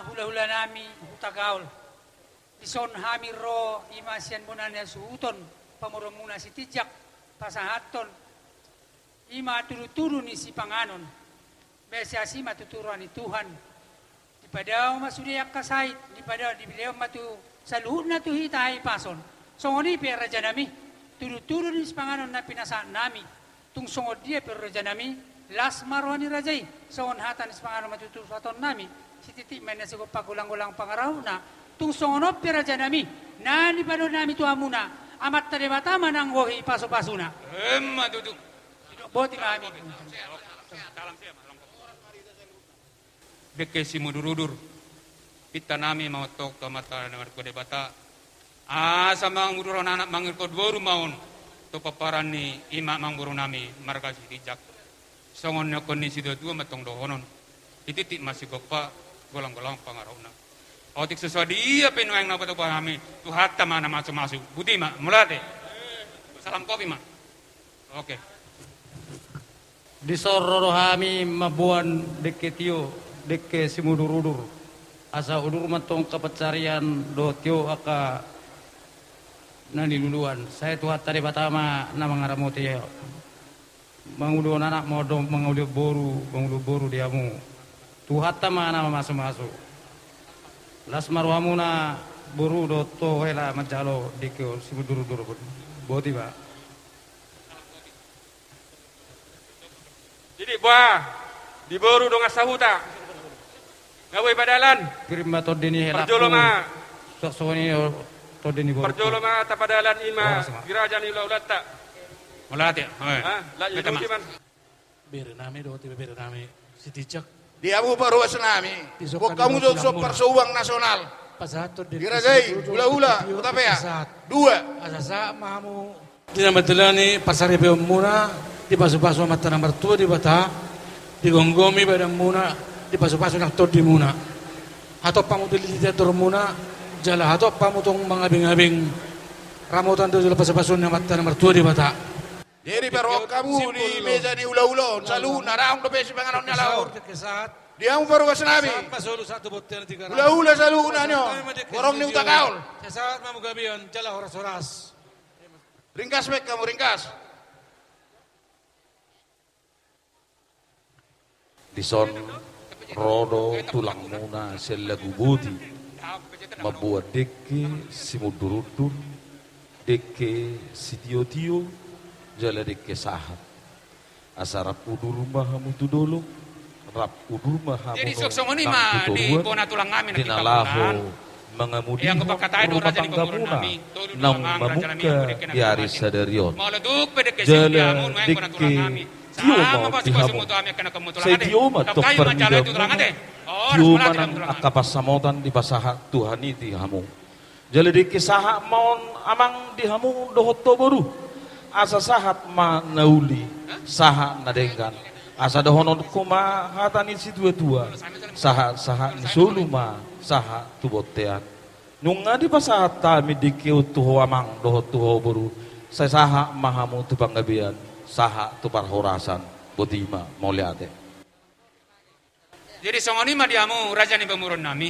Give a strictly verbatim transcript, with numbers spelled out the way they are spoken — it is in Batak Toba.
Hulahulanami Hutagaol. Dison hami ro, i ma sian bona ni hasuhuton pamoruonmuna Sitinjak, pasahathon i ma tudutudu ni sipanganon. Boi asi ma tutu roha ni Tuhan. Dipadao ma sude angka sait, dipadao, dilehon ma tu saluhutna tu hita hahipason. Songon i pe rajanami, tudutudu ni sipanganon na pinasahatnami. Tung songon dia pe rajanami, las ma roha ni raja i, songon hata ni sipanganon ma tutu suhatonnami. Sititi ma na sigompa, golanggolang pangarahutna. Tung songon on pe rajanami, na nipangidoannami tu hamuna, Amanta Debata ma nanggo i pasupasuna. Emma tutu. Boti ma hami. Dengke simudurudur. Pintanami ma antong tu Amanta na martua Debata, asa manguduron anak, manguduron boru ma on tu pomparan ni i ma amangborunami marga Sitinjak. Songon na nidok ni situatua ma antong dohonon: Sititi ma sigompa, golanggolang pangarahutna. Otik so sadia pe nuaeng na hupatupa hami, Tuhanta ma na mamasumasu. Boti ma, mauliate. Salam kopi ma. Oke. Dison ro do hami mamboan dengke tio, dengke simudurudur. Asa udur ma antong angka pansarian dohot tio angka na niluluan. Sai Tuhanta Debata ma na mangaramoti, mangulahon anak ma on dohot mangulahon boru, mangulahon boru di hamu. Tuhanta ma na mamasumasu. Las ma rohamuna boru dohot ho hela manjalo dengke simudurudur. Boti ma. Jadi boha di boru dongan sahuta na boi padalan? Pir ma tondi ni hela. Parjolo ma. Songon i tondi ni boru. Parjolo ma tapadalan i ma di raja ni hulahulanta. Mauliate. Bere nami dohot bere nami Sitinjak. Di hamu parhobasnami, boan hamu dison parsaulian nasional. Di raja i, hulahula Hutapea. Dua. Asa sahat ma hamu di na mandalani parsaripeonmuna, dipasupasu Amanta na martua Debata, digomgomi badanmuna, dipasupasu nang tondimuna. Hatop hamu dililiti andormuna, jala hatop hamu tong mangabingabing ramotan dohot jala pasupasuon ni Amanta na martua Debata. Jadi parrohahon hamu di meja ni hulahula on, saluhutna, dang dope sipanganon ni halak on. Di hamu parhobasnami, hulahula saluhutna ni on, horong ni Hutagaol. Sahat ma hamu gabe on jala horas-horas. Ringgas baen hamu, ringgas. Dison ro do tulangmuna sian Laguboti mamboan dengke simudurudur, dengke sitiotio, jala dengke sahat. Asa rap udur ma hamu tu dolok, rap udur ma hamu. Jadi songon i ma di bona tulang nami na di na laho mangamudi rumah tanggamuna naung mamungka di ari sadari on. Jala dengke tio ma di hamu. Sai tio ma antong parnidamuna. Tio ma nang angka pansamotan dipasahat Tuhan i di hamu. Jala dengke sahat ma on amang di hamu dohot ho boru. Asa sahat ma na uli, sahat na denggan. Asa dohononku ma hata ni situatua: Sahat-sahat ni solu ma sahat tu bontean. Nunga dipasahat hami dengke on tu ho amang dohot tu ho boru, sai sahat ma hamu tu panggabean, sahat tu parhorasan. Boti ma, mauliate. Jadi songon i ma di hamu raja ni pamoruon nami.